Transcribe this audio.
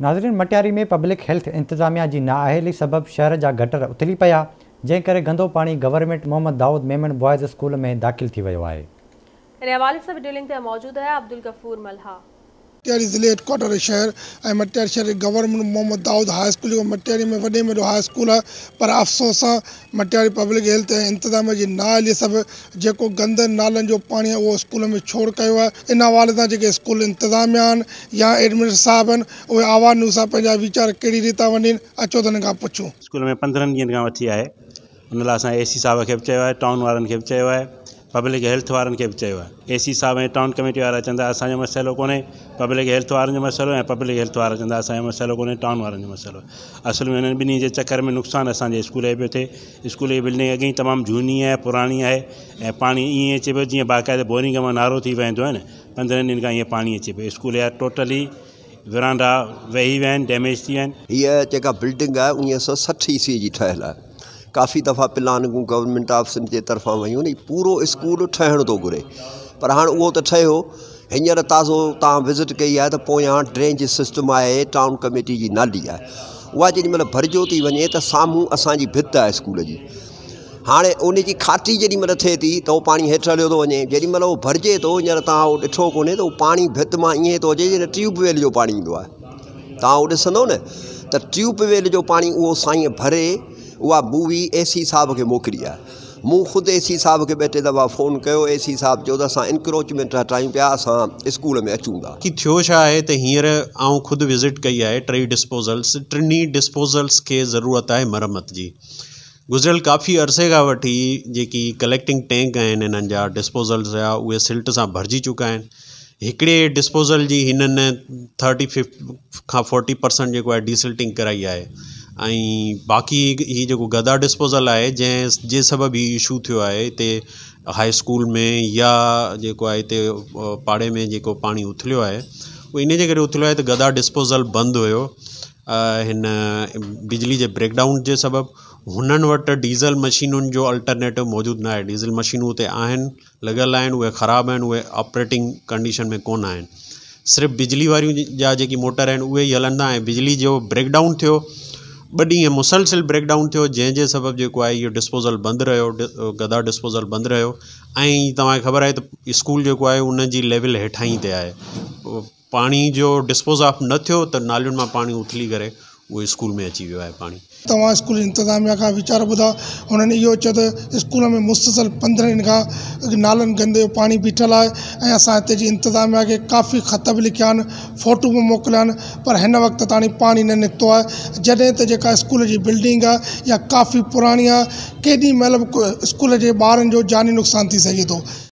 ناظرين Matiari ۾ public health انتظاميا جي نااهلي سبب شهر جا گٽر اٿلي پيا، جنهن ڪري گندو پاڻي government Muhammad Daud Memon boys school ۾ داخل ٿي ويو آهي. ان حوالي سان وڊيو لنڪ تي موجود آهي عبدالغفور ملاح. مٽياري ضلعي هيڊ ڪوارٽر شهر ۽ مٽياري شهر جي government Muhammad Daud high school جيڪو مٽياري ۾ وڏي ۾ وڏو هاء اسڪول آهي پر افسوس سان مٽياري پبلڪ هيلٿ ۽ انتظاميه جي نااهلي سبب جيڪو گندن نالن جو پاڻي آهي اهو اسڪول ۾ ڇوڙ ڪيو آهي ان حوالي سان جيڪي اسڪول انتظاميه آهن يا ايڊمنسٽريٽر صاحب آهن اهي آواز نيوز سان پنهنجا ويچار ڪهڙي ريت ٿا ونڊين اچو ته انهن کان پڇون. اسڪول ۾ 15 ڏينهن کان وٺي آهي ان لاء اسان اي سي صاحب کي به چيو آهي ٽائون وارن کي به چيو آهي پبلڪ هيلٿ وارن کي به چيو آهي اي سي صاحب ۽ ٽائون ڪميٽي وارا چوندا اسان جو مسئلو ڪونهي پبلڪ هيلٿ وارن جو مسئلو ۽ پبلڪ هيلٿ وارا چوندا اسان جو مسئلو ڪونهي ٽائون وارن جو مسئلو اصل ۾ انهن ٻنهي جي چڪر ۾ نقصان اسان جي اسڪول جو پيو ٿئي اسڪول جي بلڊنگ اڳي ئي تمام جهوني آهي پراڻي آهي ۽ پاڻي ائين اچي پيو جيئن باقاعده بورنگ مان نارو ٿي وهندو آهي نه 15 ڏينهن کان ائين پاڻي اچي پيو اسڪول جا ٽوٽلي ورانڊا ويهي ويا آهن ڊيميج ٿي ويا آهن. هيء جيڪا بلڊنگ آهي 1960 عيسوي جي ٺهيل آهي. ڪافي دفعا پلاننگون گورنمينٽ آف سنڌ جي طرفان ويون هي پورو اسڪول ٺهڻ ٿو گهري پر هاڻ اهو ته ٺهيو هينئر تازو توهان وزٽ ڪئي آهي ته پويان ڊرينج سسٽم آهي ٽائون ڪميٽي جي نالي آهي اها جيڏي مهل ڀرجيو ٿي وڃي ته سامهون اسان جي ڀت آهي اسڪول جي هاڻي ان جي کاٽي جيڏي مهل ٿئي ٿي ته اهو پاڻي هيٺ هليو ٿو وڃي جيڏي مهل اهو ڀرجي ٿو هينئر توهان اهو ڏٺو ڪونهي ته اهو پاڻي ڀت مان ائين ٿو اچي جيئن ٽيوب ويل جو پاڻي ايندو آهي توهان اهو ڏسندو نه ته ٽيوب ويل جو پاڻي اهو سائين ڀري اها مووي اي سي صاحب کي موڪلي آهي مون خود اي سي صاحب کي ٻه ٽي دفعا فون ڪيو اي سي صاحب چيو ته اسان انڪروچمينٽ هٽايون پيا اسان اسڪول ۾ اچون ٿا. ڪي ٿيو ڇا آهي ته هينئر آئون خود وزٽ ڪئي آهي ٽئي ڊسپوزلس ٽنهي ڊسپوزلس کي ضرورت آهي مرمت جي گذريل ڪافي عرصي کان وٺي جيڪي ڪليڪٽنگ ٽينڪ آهن انهن جا ڊسپوزلز جا اهي سلٽ سان ڀرجي چڪا آهن هڪڙي ڊسپوزل جي هنن ٿرٽي کان فورٽي پرسنٽ جيڪو آهي ڊي سلٽنگ ڪرائي آهي ۽ باقي هي جيڪو گدا ڊسپوزل آهي جنهن جي سبب هي اشو ٿيو آهي هتي هاء اسڪول ۾ يا جيڪو آهي هتي پاڙي ۾ جيڪو پاڻي اٿليو آهي اهو ان جي ڪري اٿليو آهي ته گدا ڊسپوزل بند هيو هن بجلي جي بريڪ ڊائون جي سبب هنن وٽ ڊيزل مشينن جو الٽرنيٽو موجود ناهي ڊيزل مشينون اتي آهن لڳل آهن اهي خراب آهن اهي آپريٽنگ ڪنڊيشن ۾ ڪونه آهن صرف بجلي واريون جا جيڪي موٽر آهن اهي ئي هلن ٿا ۽ بجلي جو بريڪ ڊائون ٿيو ٻه ڏينهن مسلسل بريڪ ڊائون ٿيو جنهن جي سبب جيڪو آهي اهو ڊسپوزل بند رهيو گدا ڊسپوزل بند رهيو ۽ توهان کي خبر آهي ته اسڪول جيڪو آهي ان جي ليول هيٺاهين تي آهي پاڻي جو ڊسپوز آف نه ٿيو ته نالين مان پاڻي اٿلي ڪري اهو اسڪول ۾ اچي ويو آهي پاڻي. توهان اسڪول انتظاميا کان ويچار ٻڌا هنن اهو چيو ته اسڪول ۾ مسلسل 15 ڏينهن کان نالن گندي جو پاڻي بيٺل آهي ۽ اسان هتي جي انتظاميا کي ڪافي خط به لکيا آهن فوٽو به موڪليا آهن پر هن وقت تاڻي پاڻي نه نڪتو آهي جڏهن ته جيڪا اسڪول جي بلڊنگ آهي اها ڪافي پراڻي آهي ڪيڏي مهل به اسڪول جي ٻارن جو جاني نقصان ٿي سگهي ٿو.